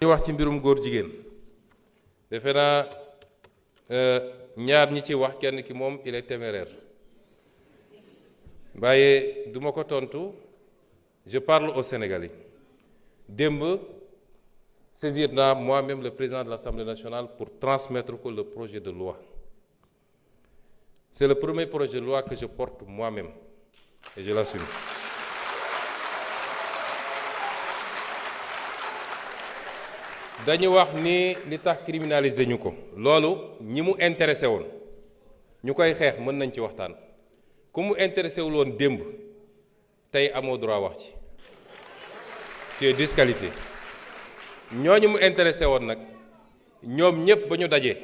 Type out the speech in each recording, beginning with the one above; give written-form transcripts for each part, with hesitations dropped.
ñu wax ci mbirum góor jigéen defe naa ñaar ñi ci wax kenn ki moom il est téméraire waaye du ma ko tontu je parle aux Sénégalais démb saisir naa moi-même le président de l'Assemblée nationale pour transmettre ko le projet de loi. C'est le premier projet de loi que je porte moi-même et je l'assume. dañu wax ni li tax criminaliser ñu ko loolu ñi mu intéressé woon ñu koy xeex mën nañ ci waxtaan ku mu intéressé wul woon démb tey amoo droit wax ci tu es disqualifié ñooñu mu intéressé woon nag ñoom ñëpp ba ñu dajee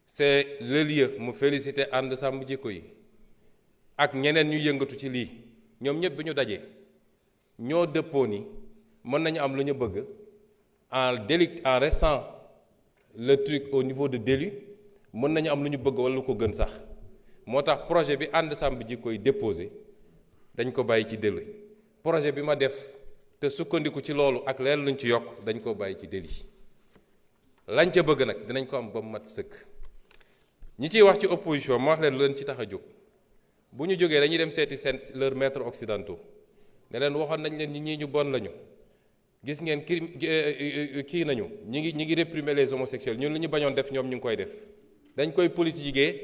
c'est le lieu mu féliciter ànd sàmm jikko yi ak ñeneen ñu yëngatu ci lii ñoom ñëpp ba ñu dajee ñoo dëppoo ni mën nañu am lu ñu bëgg en restant le truc au niveau de délit mën nañu am lu ñu bëgg wala lu ko gën sax moo tax projet bi ànd sàmm jikko yi déposé dañ ko bàyyi ci délit projet bi ma def te sukkandiku ci loolu ak leen luñ ci yokk dañ ko bàyyi ci délit lañ ca bëgg nag dinañ ko am ba mu mat sëkk ñi ciy wax ci opposition ma wax leen lu leen ci tax a jóg bu ñu jógee dañuy dem seeti seen leurs maîtres occidentaux ne leen waxoon nañ leen ñi ñu bon lañu gis ngeen kii nañu ñi ngi réprimer les homosexuels ñun li ñu bañoon def ñoom ñu ngi koy def dañ koy politiquer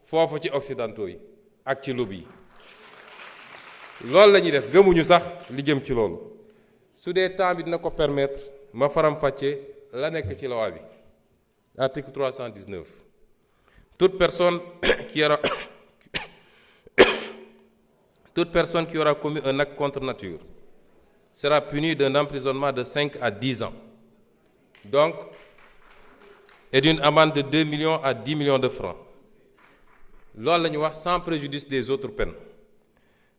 foofu ci occidentaux yi ak ci lobby yi loolu la ñuy def gëmuñu sax li jëm ci loolu su dee temps bi dina ko permettre ma faram-fàccee la nekk ci loi bi article 319 toute personne qui aura commis un acte contre nature sera punie d'un emprisonnement de 5 à 10 ans donc et d'une amende de 2 millions à 10 millions de francs loolu la ñu wax sans préjudice des autres peines.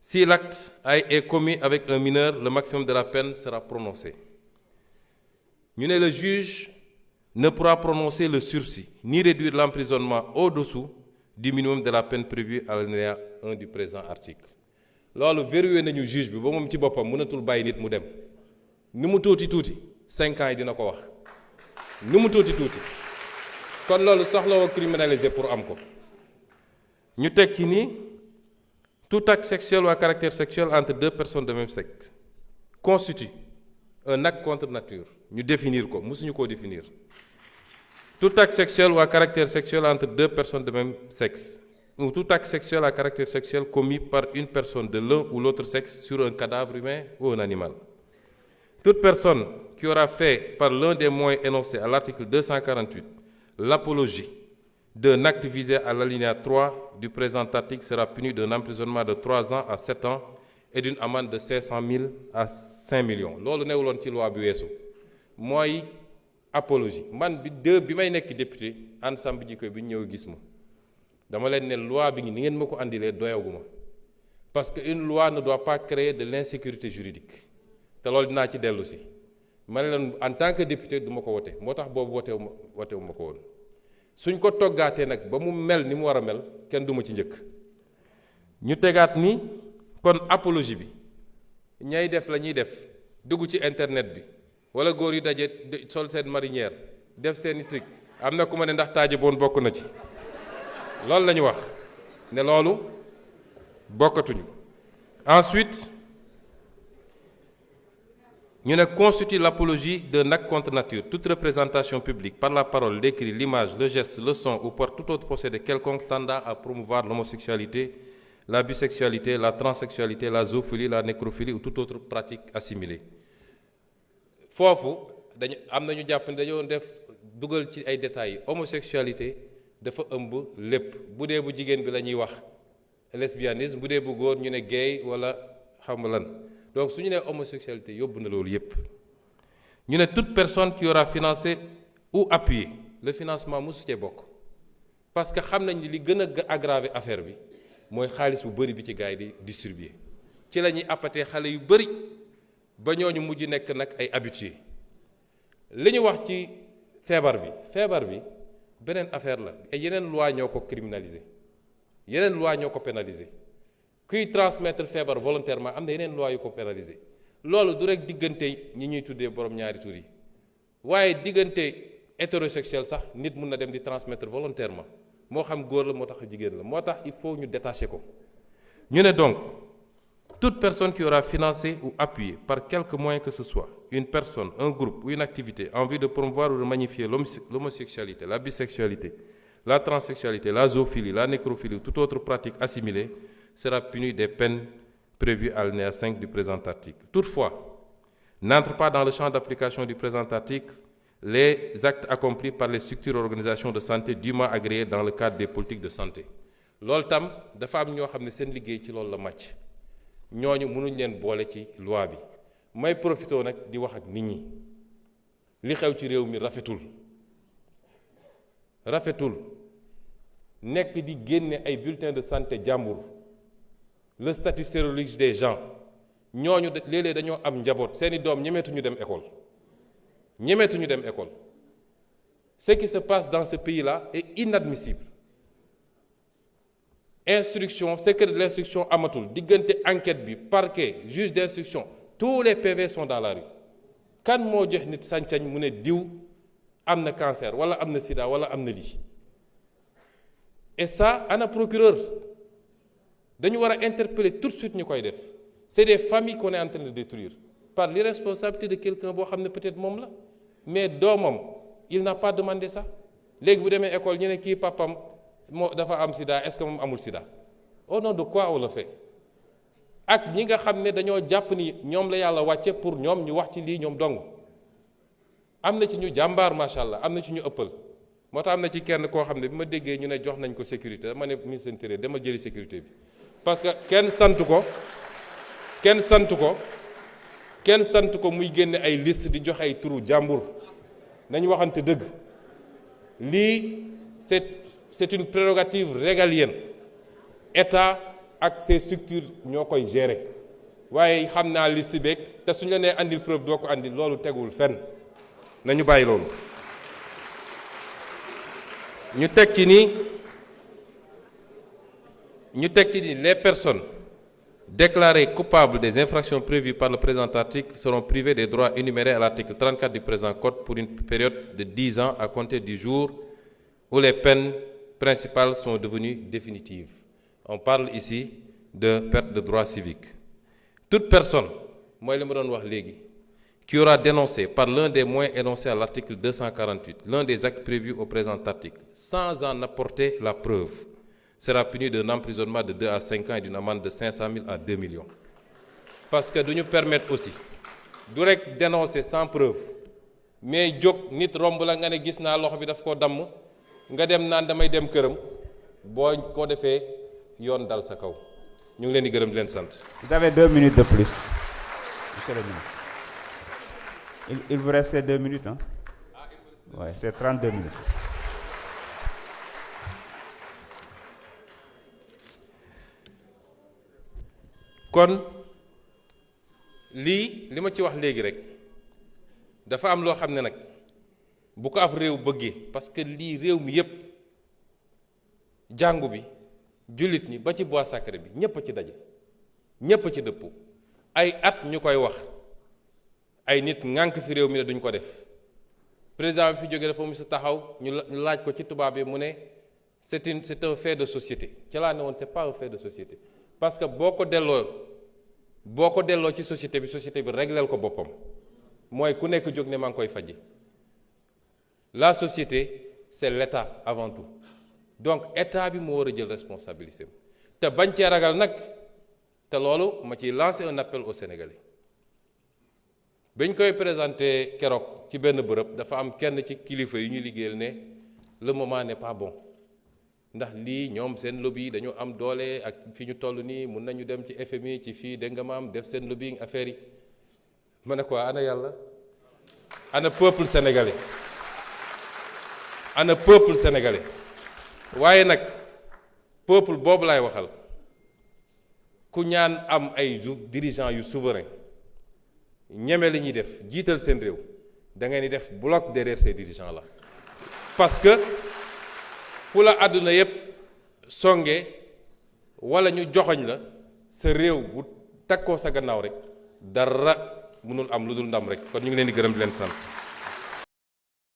Si l'acte est commis avec un mineur, le maximum de la peine sera prononcé. Le juge ne pourra prononcer le sursis, ni réduire l'emprisonnement au-dessous du minimum de la peine prévue à l'alinéa 1 du présent article. loolu verrouillé nañu juge bi ba moom ci boppam mënatul bàyyi nit mu dem ni mu tuuti 5 ans yi dina ko wax ni mu tuuti kon loolu soxlawoo criminaliser pour am ko ñu teg ci ni tout acte sexuel ou à caractère sexuel entre deux personnes de même sexe constitue un acte contre nature ñu définir ko mësuñu koo définir tout acte sexuel ou à caractère sexuel entre deux personnes de même sexe ou tout acte sexuel à caractère sexuel commis par une personne de l'un ou l'autre sexe sur un cadavre humain ou un animal. Toute personne qui aura fait par l'un des moyens énoncés à l'article 248 l'apologie d'un acte visé à l'alinéa 3 du présent article sera puni d'un emprisonnement de 3 ans à 7 ans et d'une amende de 500 000 à 5 millions. loolu newuloon ci loi bi weesu mooy apologie man bi may nekk député ànd sàmm jikko bi ñëw gis ma dama leen ne loi bi ni ngeen ma ko andilee doyaguma parce que une loi ne doit pas créer de l'insécurité juridique te loolu dinaa ci dellu si ma ne leen en tant que député du ma ko wote moo tax boobu wotewu ma ko woon suñ ko toggaatee nag ba mu mel ni mu war a mel kenn du ma ci njëkk ñu tegaat ni kon apologie bi ñay def la ñuy def dugg ci internet bi wala góor yu daje sol seen marinière def seeni truc am na ku ma ne ndax taaje boon bokk na ci loolu la ñu wax ne loolu bokkatuñu ensuite ñu ne constitue l'apologie d'un acte contre nature toute représentation publique par la parole, l'écrit, l'image, le geste, le son ou par tout autre procédé quelconque tendant à promouvoir l'homosexualité, la bisexualité, la transsexualité, la zoophilie, la nécrophilie ou toute autre pratique assimilée. foofu dañu am na ñu jàpp ne dañoo def dugal ci ay détails homosexualité dafa ëmb lépp bu dee bu jigéen bi la ñuy wax lesbianisme bu dee bu góor ñu ne gay wala xam lan donc su ñu nee homosexualité yóbbu na loolu yépp ñu ne toute personne qui aura financé ou appuyé le financement mosu cee bokk parce que xam nañ ni li gën a aggraver affaire bi mooy xaalis bu bëri bi ci gars yi di distribuer ci la ñuy appatee xale yu bëri ba ñooñu mujj nekk nag ay habitués li ñu wax ci feebar bi beneen affaire la et yeneen loi ñoo ko criminaliser yeneen loi ñoo ko pénaliser kuy transmettre feebar volontairement am na yeneen loi yu ko pénaliser loolu du rek diggante ñi ñuy tuddee borom ñaari tur yi waaye diggante hétérosexuel sax nit mun na dem di transmettre volontairement moo xam góor la moo tax jigéen la moo tax il faut ñu détacher ko ñu ne donc toute personne qui aura financé ou appuyé par quelque moyen que ce soit une personne, un groupe ou une activité en vue de promouvoir ou de magnifier l'homosexualité, la bisexualité, la transsexualité, la zoophilie, la nécrophilie ou toute autre pratique assimilée sera punie des peines prévues à l'alinéa 5 du présent article. Toutefois, n'entrent pas dans le champ d'application du présent article les actes accomplis par les structures et organisations de santé dûment agréées dans le cadre des politiques de santé. loolu tam dafa am ñoo xam ne seen liggéey ci loolu la màcc ñooñu mënuñ leen boole ci loi bi may profité nag di wax ak nit ñi li xew ci réew mi rafetul nekk di génne ay bulletins de santé jàmbur le statut sérologique des gens ñooñu léeg-léeg dañoo am njaboot seeni doom ñemeetuñu dem école ce qui se passe dans ce pays-là est inadmissible. Instruction, secret de l'instruction amatul diggante enquête bi parquet juge d'instruction tous les PV sont dans la rue kan moo jox nit sañ-sañ mu ne diw am na cancer wala am na sida wala am na lii et ça ana procureur dañu war a interpeller tout de suite ñu koy def c'est des familles qu'on est en train de détruire par l'irresponsabilité de quelqu'un boo xam ne peut-être moom la mais doomam il n'a pas demandé ça léegi bu demee école ñu ne kii papam moo dafa am sida est-ce que moom amul sida au nom de quoi on le fait ak ñi nga xam ne dañoo jàpp ni ñoom la yàlla wàcce pour ñoom ñu wax ci lii ñoom dong am na ci ñu jàmbaar macha allah am na ci ñu ëppal moo tax am na ci kenn koo xam ne bi ma déggee ñu ne jox nañ ko sécurité dama ne ministre de l'Intérieur dama jëli sécurité bi parce que kenn sant ko muy génne ay liste di joxe ay turu jàmbur nañ waxante dëgg lii c'est une prérogative régalienne état ak ses structures ñoo koy gérer waaye xam naa liste beeg te suñu la nee andil preuve doo ko andil loolu tegul fenn nañu bàyyi loolu. ñu teg ci ni les personnes déclarées coupables des infractions prévues par le présent article seront privées des droits énumérés à l'article 34 du présent code pour une période de 10 ans à compter du jour où les peines principales sont devenues définitives. On parle ici de perte de droits civiques. Toute personne, moi je me donne wax léegi, qui aura dénoncé par l'un des moyens énoncés à l'article 248 l'un des actes prévus au présent article sans en apporter la preuve sera puni d'un emprisonnement de 2 à 5 ans et d'une amende de 500 000 à 2 millions. Parce que nous permettre aussi du rek dénoncer sans preuve mais jóg nit romb la nga ne gis naa loxo bi daf koo damm nga dem naan damay dem këram boo ko defee yoon dal sa kaw ñu ngi leen di gërëm di leen sant. Vous avez 2 minutes de plus. Monsieur le ministre. Il vous reste 2 minutes hein? Ouais, c'est 32 minutes. kon li ma ci wax léegi rek dafa am loo xam ne nag bu ko ab réew bëggee parce que lii réew mi yépp jàngu bi jullit ñi ba ci bois sacré bi ñépp a ci daje ñépp a ci dëppoo ay at ñu koy wax ay nit ŋànk fi réew mi ne duñ ko def président bi fi jógee dafa mu sa taxaw ñu laaj ko ci tubaab bi mu ne c'est un fait de société ci laa ne woon c'est pas un fait de société parce que boo ko delloo ci société bi régleel ko boppam mooy ku nekk jóg ne maa ngi koy faji la société c'est l'État avant tout donc État bi moo war a jël responsabilité te bañ cee ragal nag te loolu ma ciy lancer un appel aux Sénégalais bañ koy présenter keroog ci benn bërëb dafa am kenn ci kilifa yu ñuy liggéeyal ne le moment n'est pas bon ndax lii ñoom seen lobby yi dañoo am doole ak fi ñu toll nii mun nañu dem ci FMI ci fii dégg nga maam def seen lobbying affaire yi ma ne ko ana yàlla ana peuple sénégalais waaye nag peuple boobu laay waxal ku ñaan am ay dirigeants yu souverain ñeme li ñuy def jiital seen réew da ngay ni def bloc derrière ces dirigeants là parce que fu la àdduna yépp songe wala ñu joxoñ la sa réew bu takkoo sa gannaaw rek dara mënul am lu dul ndam rek kon ñu ngi leen di gërëm di leen sant